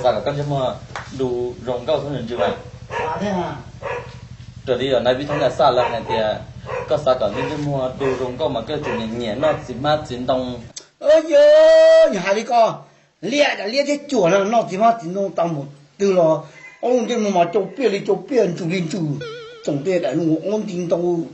Xav kom koj ntsej muag du zoo nkauj xwb ntsws mas. Raws li nais vib thoob na xaj lawv hais tias koj xav kom ntsej muag du zoo nkauj mas koj tsum nyiam noj txiv hmab txiv ntoo. Yog, yog hais li ko, liab liab thiab cuag no noj txiv hmab txiv ntoo tau mus twg los ob lub ntsej muag mas cau piaj li cau piaj, ntsws li ntsws, tsoom tej daim no ob nti ntau.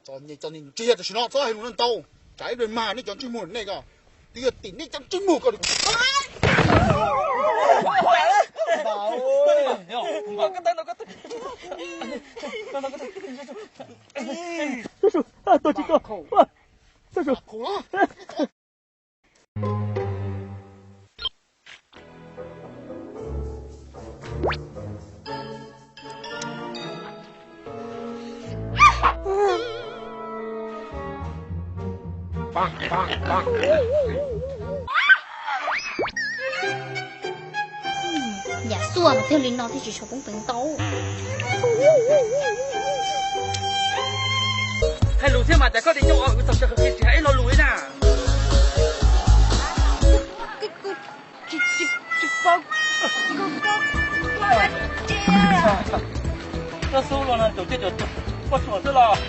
Txhob ntsia tam sim no, txhob hais lus no ntau. Tsam ib pliag mas nej cov ntsej muag nej ko, twb yog tim nej cov ntsej muag ko. Yam xuaj mas thiaj li no thiaj tsis tshua poob peev ntau. Hais lus thiab mas cas koj tias coj os, wb txog sawv qhov kev tsis hais ib lo lus li na. Koj xub los no tus tej tus poj tsuam xwb los.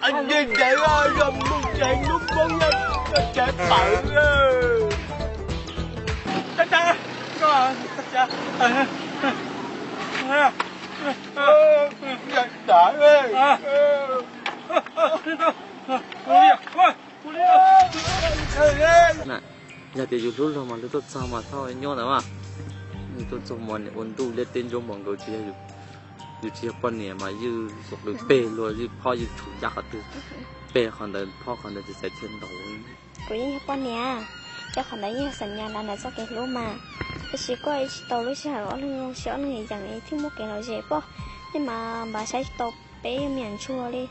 Ntawd yog mus tsev lub poob yog tsev pawv. Yog tias yus hlub luag mas luag tuaj txog mas txhob nyuaj ntawd mas. Tuaj txog mas ua ntuj liab teb ntsuab npaum nkaus tsis yog, yus tsis yog poj niam mas ywj xov qwb peg luag ywj phob ywj tshum ncaj qhov twg, peg qhov ntawd phob qhov ntawd tsis txais thiaj ntaus. Kuv yeej yog poj niam, cov qhov ntawd yeej yog xam nyas los ntawm txoj kev hlub mas. Tab sis koj tsis tau lub sij hawm ob leeg zoo siab ob leeg yeem es thiaj muaj kev lom zem poj. Nej mas npaj saib tsis tau peb me nyuam ntsuag li,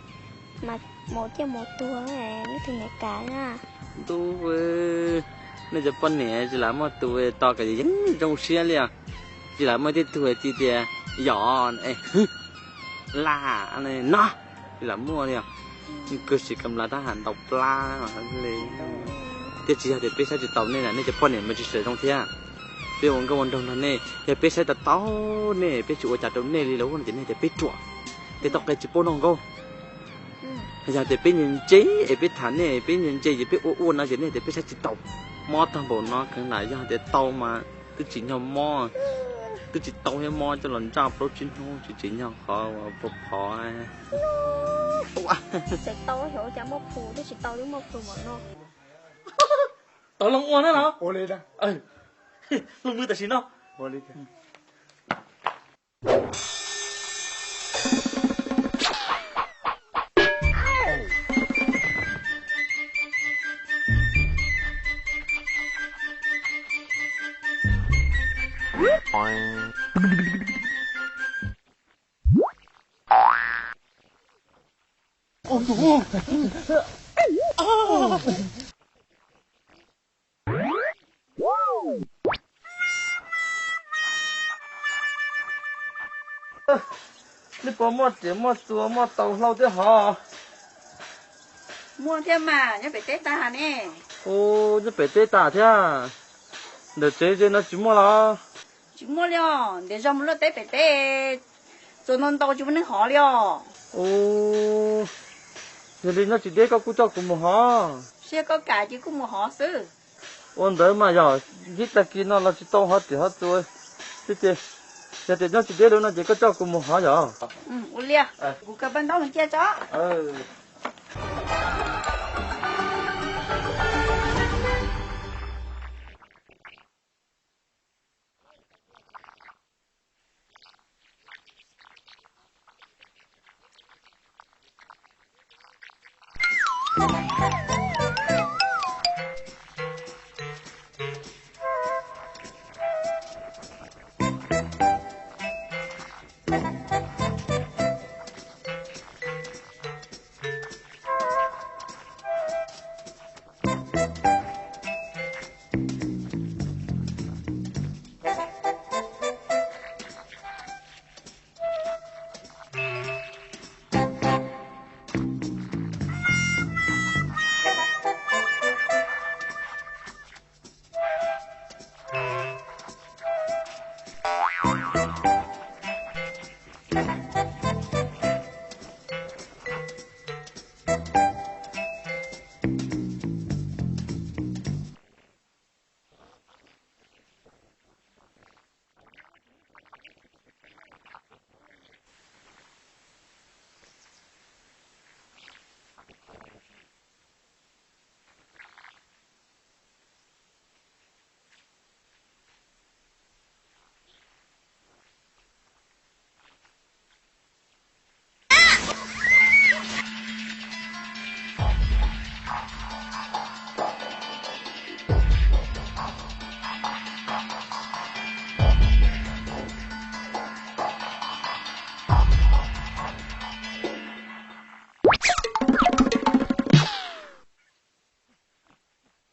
mas mus ciaj mus tuag, nej tus niam kav na. Ntuj, nej cov poj niam tsis lam muaj tus tos kom yeej zoo siab li os. Tsis lam muaj tej tug ci tias yom, laj no, tsis lam muaj li os. Kws sim kam las tab ham ntaus plab li. Thiab tsis yog tias peb saib tsis taus nej na, nej cov poj niam mas tsis tshua zoo thiab. Peb ua nkauj ua nraug nrog nej, yog peb saib tau tau nej, peb tsis ua cas rau nej li los no ces nej tias peb ruam, tej toj qe tsis paub noj nkauj. Yog tias peb ntse ntse es peb tham nej, peb ntse ntse ces peb ua ua no ces nej tias peb saib tsis taus. Mob tag npaum no kheev lam yog tias tau mas twb tsim nyog mob, twb tsis tau thiab mob coj los ntsaj plaub tsib hnub tsis tsim nyog qhov uas phov phov. Tsis tau xyov cas muaj plhu, twb tsis tau twb muaj plhu mam no. Tau loo ua na no. Lub mwg tam sim no. Nej puas muaj riam muaj txuas muaj taus hlau thiab hov? Muaj thiab mas, nyob pem teb tag ne. Ua, nyob pem teb tag thiab. Ntawm tsev ze no tsis muaj los? Tsis muaj li os, ntias zog mus luaj teb pem teb, txuas ntau ntau tsis muaj neeg hov li os. Ua, yog li nyob tsis deb koj kuj coj kuv mus hov. Seb koj kam ces kuj mus hov xwb. Ua ntawd mas yog ib tag kis no los tsis tau hov riam hov txuas xwb ces, yog tias nyob tsis deb lawm no ces koj coj kuv mus hov yog. Ua li, kuv khaws paj ntaub cia tso.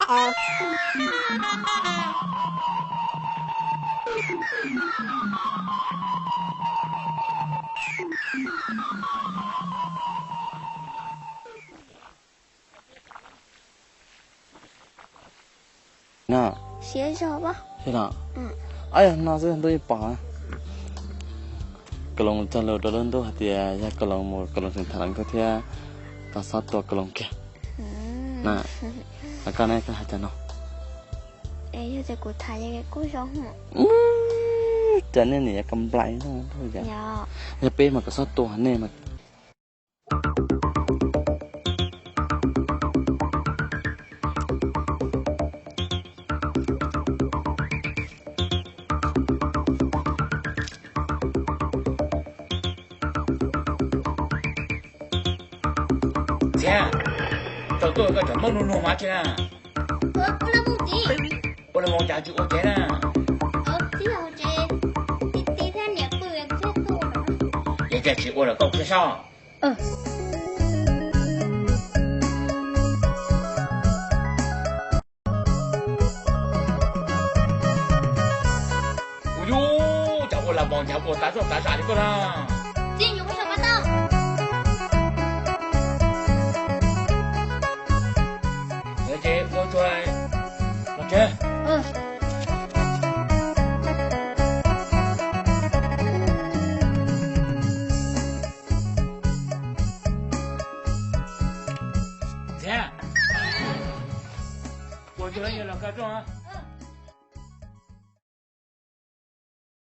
No, siab zog. Ab, yog no xwb ntuj ib pom. Kaus Loos cog lus rau lub ntuj hais tias yog Kaus Loos mus Kaus Loos tseem tham hluas nkauj thiab, koj txhob tua Kaus Loos kiag. Koj ne, koj hais cas no? Yog tias kuv tham kuj zoo. Cas nej nim yuav ka nplais no, yog peb mas koj txhob tua nej mas. Ntxhiab, tau tuaj koj cov mob nuj nuj mas tsi na. Ua la moos cas tsis ua tsev na? Ces tsis ua lawm koj thiaj soj. Kuv yug cov ua la moos cas ua tav zoj tav zam li koj na. Txij nyuam qhuav soj pab tau. Ces ua tsuag los tsev. Ntxhiab, ua tsuag los koj rooj.